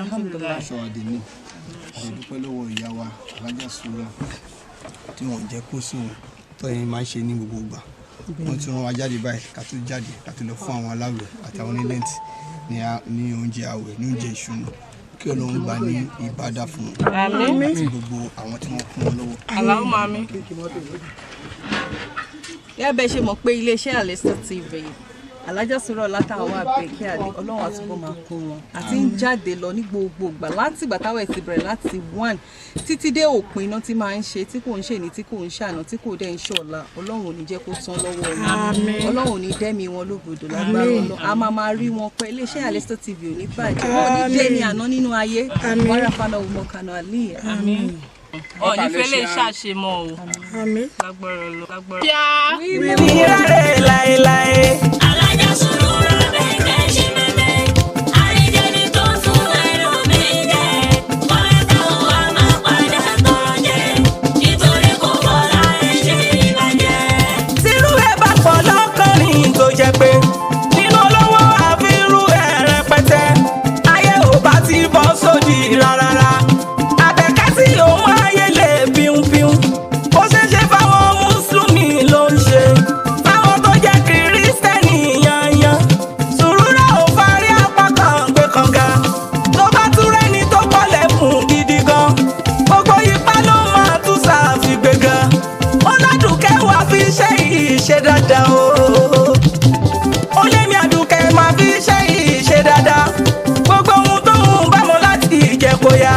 Alhamdulillah. Aṣọ àdèmí àdúpẹ́ lọ́wọ́ ìyá wa Alájà Sùúrà tí wọ́n jẹ́ kó sùn tó yẹn máa ń ṣe ní gbogbo ìgbà. Wọ́n tún rán wa jáde báyìí ká tó jáde ká tó lọ fún àwọn aláwẹ̀ àtàwọn onílẹ̀ǹtì ní oúnjẹ àwẹ̀, ní oúnjẹ ìṣúná, kí Ọlọ́run gbà ní ìbádà fún wọn àti gbogbo àwọn tí wọ́n kún wọn lọ́wọ́. Allahumma amin. Gẹ́gẹ́ bẹ́ẹ̀ ṣe mọ̀ pé iléeṣẹ́ Alesta TV, Alájà Sùúrà látàwọn Àbẹ̀kẹ́ Adé, Ọlọ́run àtúbọ̀ máa kún wọn àti ń jáde lọ ní gbogbo ìgbà láti ìgbà táwọn ẹ̀ ti bẹ̀rẹ̀ láti 1 títí dé òpin iná tí máa ń ṣe, tí kò ń ṣe ní, tí kò ń ṣàná, tí kò dẹ̀ ń ṣọ̀la. Ọlọ́run ò ní jẹ́ kó tán lọ́wọ́ wọn, Ọlọ́run ò ní dẹ́mi wọn lóbodò lágbára Ọlọ́run. A máa máa rí wọn pẹ́. Iléeṣẹ́ Alesta TV ò ní bàjẹ́, wọn ò ní dé ní àná nínú ayé. Wàrà fana ọmọ kanu àlíyà. Ọ̀ní fẹ́lẹ́ ṣàṣemọ́ o. Lágbára lọ. Lágbára. Nírere láéláé. Alájà Sùúrà bẹ̀kẹ́ ṣe bẹ̀bẹ̀, àríjẹni tó fún ẹlòmíì jẹ, wọ́n táwọn wá máa padà tọrọ jẹ, nítorí kò bọ́lá ẹ̀ ṣe ìbàjẹ́. Tírú ẹ̀ bá pọ̀ lọ́kànrin tó jẹ́ pé nínú olówó àfírú ẹ̀ rẹpẹtẹ, ayé ò bá ti bọ́ sódì rárá. Àbẹ̀kẹ́ tí òun ayé lè bíúnbíún, bó ṣe ṣe fáwọn mùsùlùmí ló ń ṣe fáwọn tó jẹ́ kìrìsìtẹ́nì yanyan. Sùúrà ò parí apá kan gbé kànga, tó bá tún rẹ́ni tó kọ́lẹ̀ fún gidi gan, gbogbo ipá ló máa tún ṣàfigbé gan. Ó ládùúkẹ́ wàá fi ṣe ìṣe dáadáa o, ó lémi àdùkẹ́ máa fi ṣe ìṣe dáadáa. Gbogbo ohun tó ń bá mọ láti jẹ kó yá.